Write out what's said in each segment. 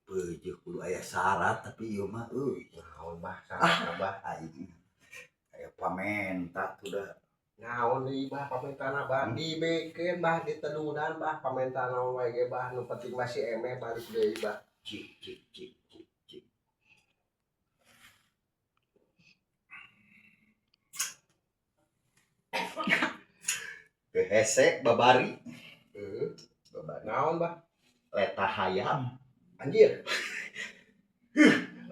Peujeuk kudu aya syarat, tapi ieu mah euy. Naon, Bah, syarat, Bah? Aing aya pamenta tuh da. Naon deui, Bah, pamintana, Bah? Dibekeun, Bah, ditedunan, Bah, pamenta naon wae ge, Bah, nu penting mah si Emeh balik deui, Bah. Cik cik cik cik cik. Teu hese babari. Heeh. Babari. Naon, Bah? Letah hayam. Anjir.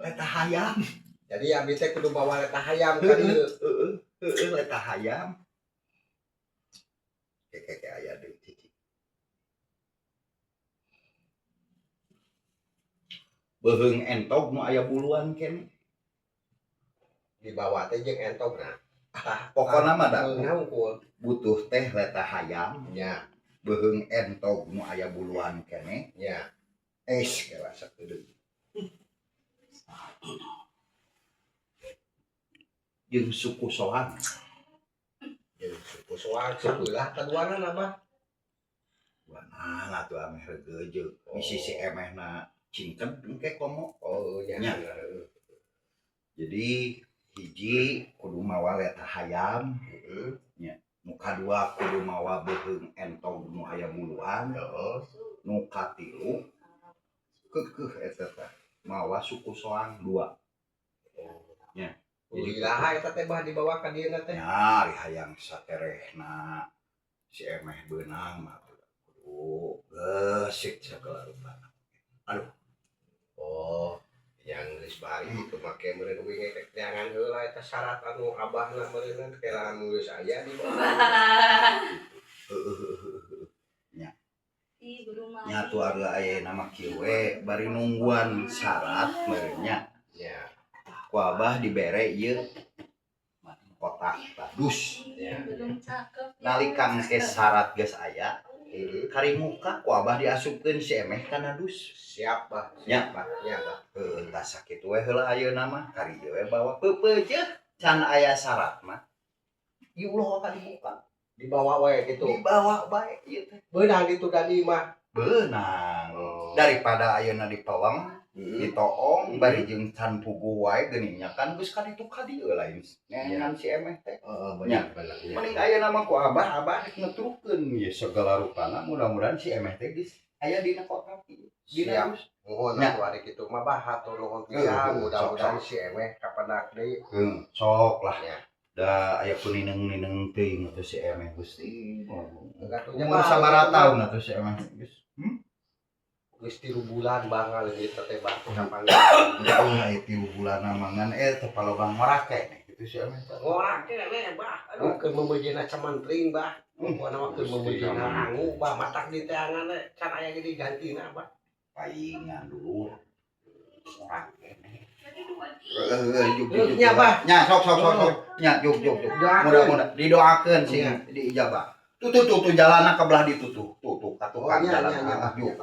Letah hayam. Jadi abi teh kudu bawa letah hayam ka dieu? Heeh heeh, letah hayam. Keke ke aya deui, cicing. Beuheung entog nu aya buluan keneh. Dibawa teh jeung entogna? Tah. Pokona mah da Beunghna hungkul. Butuh teh letah hayam, beuheung entog nu aya buluan keneh. Es kela sakedeung jeung suku soang. Jeung suku soang sabelah kaduana, Bah? Nah, atuh ameh reugeujeuk bisi si emehna cingked engke komo. Oh nya. Nya. Bener, heueuh. Jadi hiji kudu mawa letah hayam, nu kadua kudu mawa beuheung entog nu aya buluan, nu katilu keukeuh eta teh mawa suku soang dua. Nya. Jadi iraha eta teh, Bah, dibawa ka dieu teh? Nya, ari hayang saterehna si emeh beunang mah kudu geusik sagala rupana. Oh, yang geus bari itu make meureun uing teh teangan heula eta syarat anu abahna meureunna kira anu geus aya di bawah. Heeh heeh heeh. Nya. Ih, belum. Nya atuh ari ayeuna mah kieu we, bari nungguan syarat meureun nya. Ku abah dibere ieu kotak dus. Belum cakep ya. Nalika engke syarat geus aya, kari muka ku abah diasupkeun si emeh kana dus. Siap, Bah. Nya. Siap, Bah. Nya, Bah. Heuh, tah sakitu we heula ayeuna mah, kari ieu we bawa peupeujeuh can aya syarat mah. Ieu ulah waka dibuka. Dibawa we gitu? Dibawa bae ieu teh. Beunang gitu tadi mah? Beunang. Oh. Daripada ayeuna dipeleng, ditoong, bari jeung can puguh wae geuning nya kan geus ka ditu ka dieu lain neangan si emeh teh. Heeh, Nya. bener bener. Mending ayeuna mah ku abah, abah rek ngetrukeun ieu segala rupana, mudah-mudahan si emeh teh geus aya dina kotak ieu. Dina Siap. dus. Nuhun Nya. atuh ari kitu mah, Bah, hatur nuhun Heuh, pisan, heuh, mudah-mudahan sok, si emeh kapendak deui. Heuh, sok lah. Nya. Da aya kunineng-nineng teuing atuh si emeh, Gusti. Enggak tuh. Umur sabaraha taun atuh si emeh geus? Geus 3 bulan, Bang, ngaleungit teh, Bang, kapan. Jauh aya 3 bulan mangan teh palobang ngorake gitu si emeh teh. Ngorak keneh, Bah. Aduh, keur memeujina camentring, Bah. Pokona mah keur memeujina rangu, Bah, matak di teangan teh can aya ge digantina, Bah. Paingan dulu. Ngorak keneh. Heeh, juk juk. Nya, Bah. Nya, sok sok sok sok. Nya, juk juk juk. Doakeun. Mudah-mudahan didoakeun sing Nya. diijabah. Tuh tuh tuh, tuh jalanna ke belah ditu tuh. Tuh tuh ka Oh, tukang nya jalan. nya nya, Ah, Bah. juk.